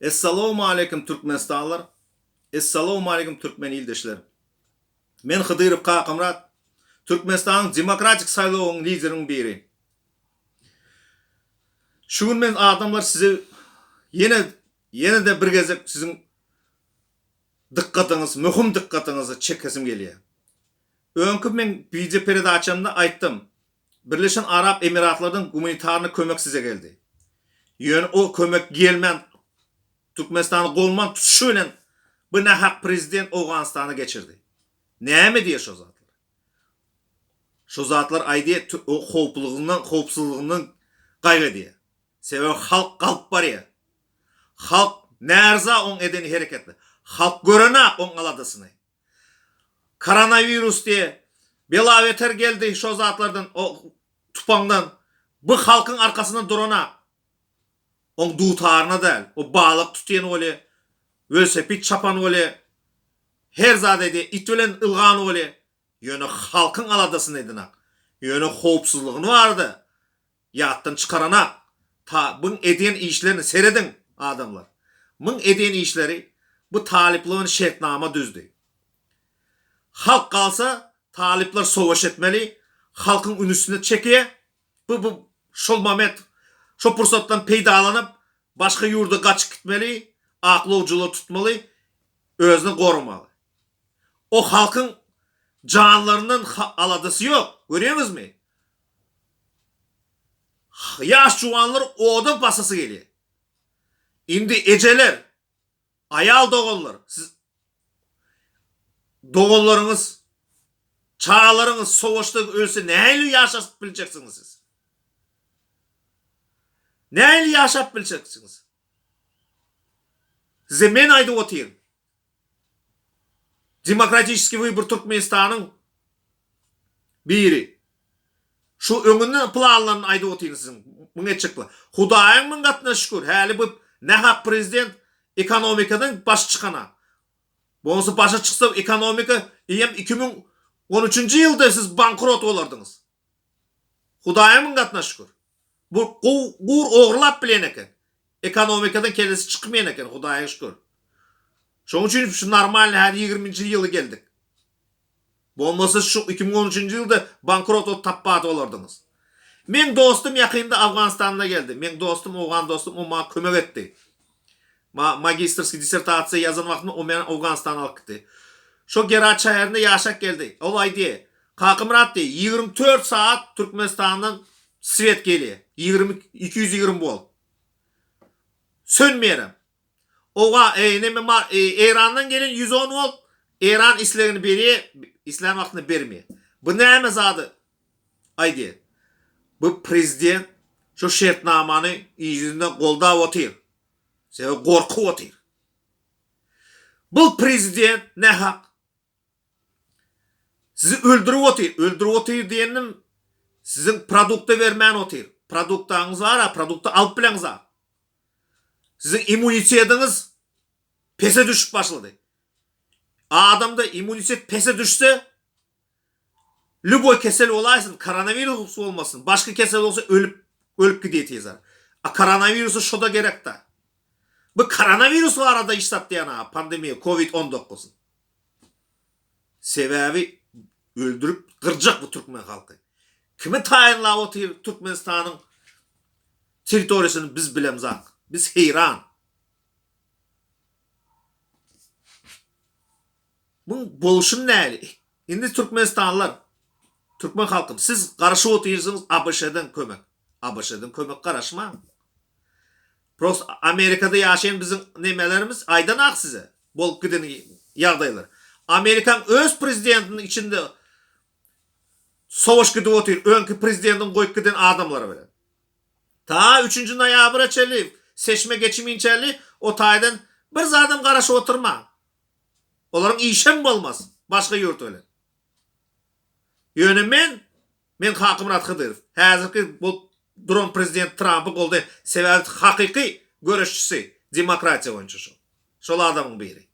Essalawmaleýkim Türkmenistanlylar! Essalawmaleýkim Türkmen ildeşler! Men Hydyrow Kakamyrat, Türkmenistanyň demokratik saýlawyň lideriniň biri. Şu gün men adamlar size ýene ýene-de bir gezek siziň dykgatyňyz, möhüm dykgatyňyzy çekesim gelýär. Öňki men wideo peredaçamda aýtdym. Birleşen Arap Emiratlardan gumanitarny kömek size geldi. Ýöne o kömek gelmän Türkmenistany golman tutuşy bilen bu nähak prezident Owganystana geçirdi. Näme diýer şo zatlar? Şo zatlar aýdýar o howplygyndan, howpsuzlygyndan gaýgy edýär. Sebäbi halk galyp barýar. Halk närza oň eden hereketine. Halk görenak oň aladasyny. Koronawirus diýe bela beter geldi şo zatlardan o tupaňdan bu halkyň arkasynda durana oň dutaryna däl o balyk tutýan bolýa welosiped çapan bolýa her zat edýä it bilen ylgan bolýa ýöne halkyň aladasyny edenak ýöne howpsuzlygyny barada Ýatdan çykaranak ta byň edýän işlerini serediň adamlar. Myň edýän işleri bu talyplygyny şertnama düzdi. Halk galsa talyplar soweş etmeli halkyň ünüsini çekýä bu bu şol moment şo pursatdan peýdalanyp başga ýurda gaçyp gitmeli aklawjylar tutmaly özüni goramaly. O halkyň janlaryndan aladasy ýok görýäňizmi. Ýaş juwanlar oda basasy gelýär. Indi ejeler, aýal doganlar, siz doganlaryňyz, çagalaryňyz sowaşda ölse nähili ýaşaşyp biljeksiňiz siz? Nähili ýaşap biljeksiňiz? Size men aýdyp otyryn. Demokratiçeskiý wybor Türkmenistanyň biri. Şu öňünden planlaryny aýdyp otyryn siziň. Muň etjek plan. Hudaýyň müň gatyna şükür. Häli bu nähak prezident ekonomikadan başy çykana. Bolmasa başy çyksa ekonomika eýýäm 2013-nji ýylda siz bankrot bolardyňyz. Hudaýa müň gatyna şükür. Bu gowy gur ogurlap bilen eken. Ekonomikadan kellesi çykmaýan eken Hudaýa şükür. Şoň üçin şu normalny häzir ýigriminji ýyly geldik. Bolmasa şu 2013-nji ýylda bankrot bolup tapbat bolardyňyz. Meň dostum ýakynda Afganystanda geldi. Meň dostum owgan dostum o maňa kömek etdi. Ma magistrskiý dissertasiýa ýazan wagtymda o meni Owganystana alyp gitdi. Şo Gerat şäherinde ýaşap geldi. Ol aýdýar, Kakymyrat diýýär, 24 sagat Türkmenistandan swet gelýär. 20 220 volt. Sönmeýärem. Oga e, neme ma e, Eýrandan gelen 110 volt Eýran islegini berýär, islän wagtynda bermeýär. Bu näme zady aýdýar? Bu prezident şu şertnamany yzynda goldap otyr. Sebäbi gorkup otyr. Bu prezident nähak. Sizi öldürip otyr. Öldürip otyr diýendim siziň produkta bermän otyr. Produktaňyz bar-a, produkta alyp bileňiz-a. Siziň immunitetiňiz pese düşüp başlady. Adamda immunitet pese düşse, lýuboý kesel bolaýsyn, koronawirus bolmasyn, başga kesel bolsa ölüp ölüp gidýär tizar. A koronawirusa şoda gerek-da. Bu koronawirus barada iş satýan-a, pandemiýa, covid 19. Sebäbi öldürip gyrjak bu türkmen halky. Kimi taýynlap otyr Türkmenistanyň territoriýasyny biz bilemzak. Biz heýran. Muň bolşuny näli? Indi türkmenistanlylar, türkmen halkym siz garaşyp otyrsyňyz ABŞ-dan kömek. ABŞ-dan kömek garaşmaň. Prosta Amerikada ýaşaýan biziň nemelerimiz aýdanak size bolup giden ýagdaýlar. Amerikaň öz prezidentiniň içinde sowaş gidip otyr öňki prezidentiň goýup giden adamlary bilen. Ta üçünji noýabra çenli seçme geçiminçäli o taýdan bir zadam garaşyp oturmaň. Olaryň işem bolmaz başga ýurt bilen. Ýöne men Men Kakymyrat Hydyrow. Häzirki bolup duran prezident Trampy goldaýan. Sebäbi hakyky göreşçisi demokratiýa boýunça şol. Şol adamyň biri.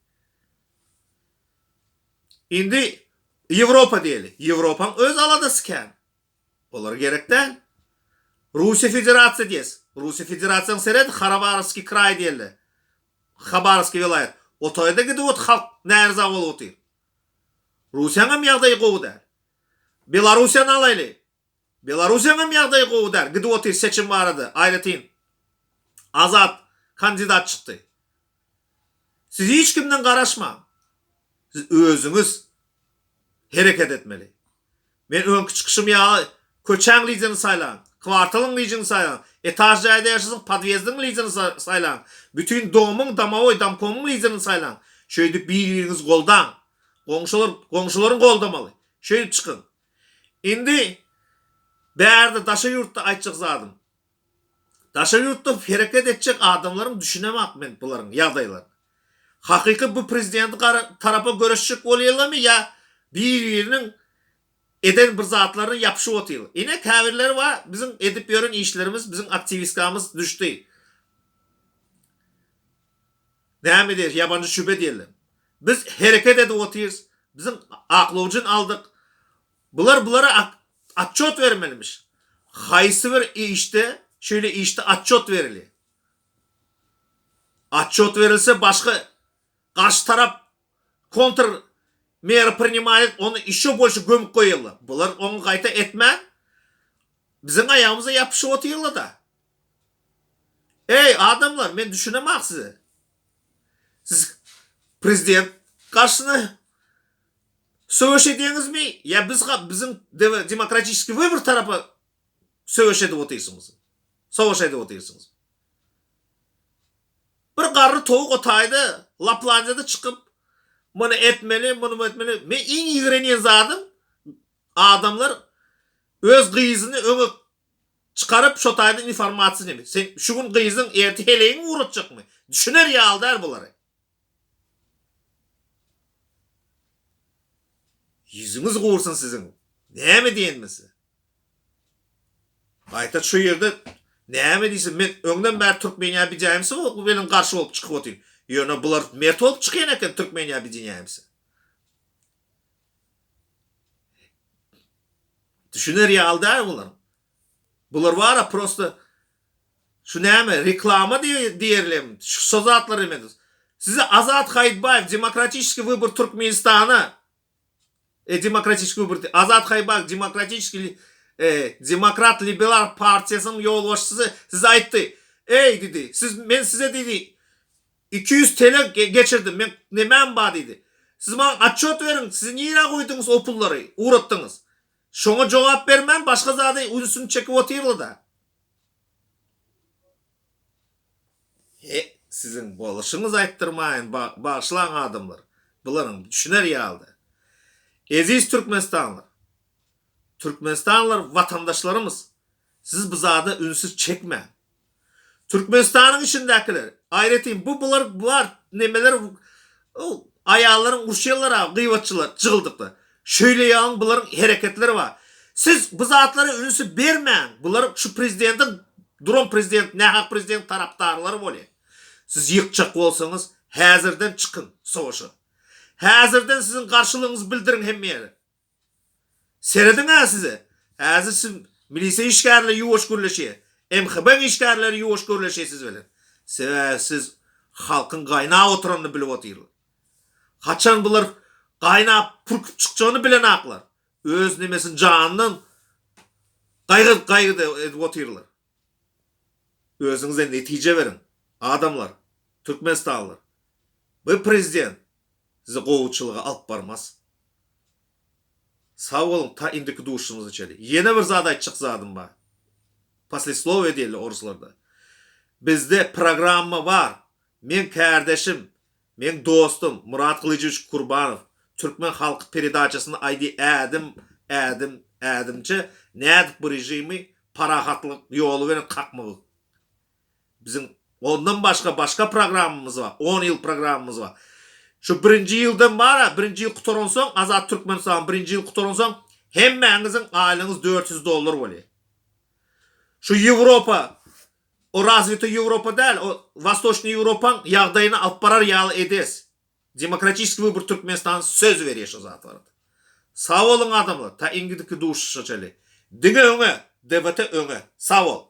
Indi Ýewropa diýeli. Ýewropaň öz aladasy kän. Olara gerek däl. Russiýa Federasiýa diýes. Russiýa Federasiýaň seret Harabarowskiý kraý diýeli. Habarowskiý welaýat. O taýda gidip ot halk näryza bolup otyr. Russiýaňam ýagdaýy gowy däl. Belarussiýany alaýly. Belarussiýaňam ýagdaýy gowy däl. Gidip otyr seçim barada aýratyn azat kandidat çykdy. Siz hiç kimden garaşmaň. Siz özüňiz hereket etmeli. Men öňki çykyşym ýaly köçäň liderini saýlaň, kwartalyň liderini saýlaň, etaž jaýda ýaşasaň podýezdiň liderini saýlaň, bütin domyň, domowoý, domkomyň liderini saýlaň. Şeýdip bir-biriňizi goldaň. Goňşular goňşularyny goldamaly. Şeýdip çykyň. Indi bärde daşary ýurtda aýtjak zadym. Daşary ýurtda hereket etjek adamlaryň düşünemok men bularyň ýagdaýlaryna. Hakyky bu prezidenti tarapa göreşjek bolýarlarmy ýa bir-biriniň eden bir zatlaryna ýapyşyp otyrlar. Ine käbirleri bar biziň edip ýören işlerimiz biziň aktiwistkamyz düşdi. Näme diýer ýabanjy şübhe diýerler. Biz hereket edip otyrys. Biziň aklawjyny aldyk. Bular bulara atçot bermelimiş. Haýsy bir işde şeýle işde atçot berilýär. Atçot berilse başga garşy tarap kontr mera prinimaýet ony işo bolşy gömüp goýarlar. Bular ony gaýta etmän biziň aýagymyza ýapyşyp otyrlar-da. Eý adamlar men düşünemok size. Siz prezident garşyna söweş edýäňizmi ýa biz biziň demokratiçeskiý wybor tarapa söweş edip otyrsyňyz? Savaş edip otyrsyňyz. Bir garry towuk o taýda Laplandiýada çykyp muny etmeli, muny etmeli. Men iň ýigrenýän zadym adamlar öz gyzyny öňe Çykaryp şo taýdan informasiýa neme. Sen şu gün gyzyň erte heleýiňi ugratjakmy? Düşüner ýaly däl bulary. Ýüzüňiz gursun siziň. Näme diýenimi size. Gaýta şu ýerde näme diýse men öňden bäri Türkmeniýa bidýäýmse bilen garşy bolup çykyp otyryn. Ýöne bular mert bolup çykýan eken Türkmeniýa bidýäýmse. Düşüner ýaly däl bular. Bular bara prosta şu näme reklama diýerlem şu zatlar emes. Size Azat Haýytbaýew demokratiçeskiý wybor Türkmenistana e demokratiçeskiý wybor Azat Haýytbaýew demokratiçeskiý e demokrat liberal partiýasynyň ýolbaşçysy size aýtdy. Eý diýdi siz men size diýdi 200 TL geçirdim men nemäm bar diýdi. Siz maňa otçot beriň siz nirä goýduňyz o pullary ugratdyňyz. Şoňa jogap bermän başga zada ünsüni çekip otyrlyda. He siziň boluşyňyz aýtdyrmaýyn bagyşlaň adamlar bularyň düşüner ýalyda. Eziz Türkmenistanlylar Türkmenistanlylar watandaşlarymyz siz bu zada ünsi çekmäň. Türkmenistanyň içindäkiler, aýratyn bu bular bular nemeler aýallaryň urşýanlar-a gyýbatçylar, jygyldyklar. Şeýle ýalyň bularyň hereketleri bar. Siz bu zatlara ünsi bermäň. Bular şu prezidentiň duran prezident, nähak prezident tarapdarlary bolýar. Siz ýykjak bolsaňyz, häzirden çykyň sowaşa. Häzirden siziň garşylygyňyzy bildiriň hemme ýere. Serediň-ä size! Häzir siz milisiýa işgärleri ýuwaş gürleşýär. MHB-iň işgärleri ýuwaş gürleşýär siz bilen. Sebäbi siz halkyň gaýnap oturanyny bilip otyrlar. Haçan bular gaýnap pürküp çykjagyny bilenaklar. Öz nemesini janyndan gaýgy gaýgy edip otyrlar. Özüňize netije beriň. Adamlar, türkmenistanlylar. Bu prezident sizi gowuçylyga alyp barmaz. Sag boluň ta indiki duşuşygymyza çenli. Ýene bir zat aýtjak zadym bar. Posleslowýe diýilýär oruslarda. Bizde programma bar. Meň kärdeşim, meň dostum Murat Gylyjowiç Kurbanow Türkmen halky peredaçasynda aýdy ädim ädim ädimçe nädip bu režimi parahatlyk ýoly bilen kakmagy Biziň ondan başga başga programmamyz bar. On ýyl programmamyz bar. Şu birinji ýyldan bar-a, birinji ýyl gutaransoň, Azat Türkmenistan birinji ýyl gutaransoň, hemmäňiziň aýlygyňyz 400 dollar bolýar. Şu Ýewropa, o razwitoý Ýewropa däl, o Wastoçnyý Ýewropaň ýagdaýyny alyp barar ýaly edes. Demokratiçeskiý wybor Türkmenistan söz berýär şu zat barada. Sag boluň adamlar, ta indiki duşuşa çenli. Diňe öňe, DWT öňe. Sag bol.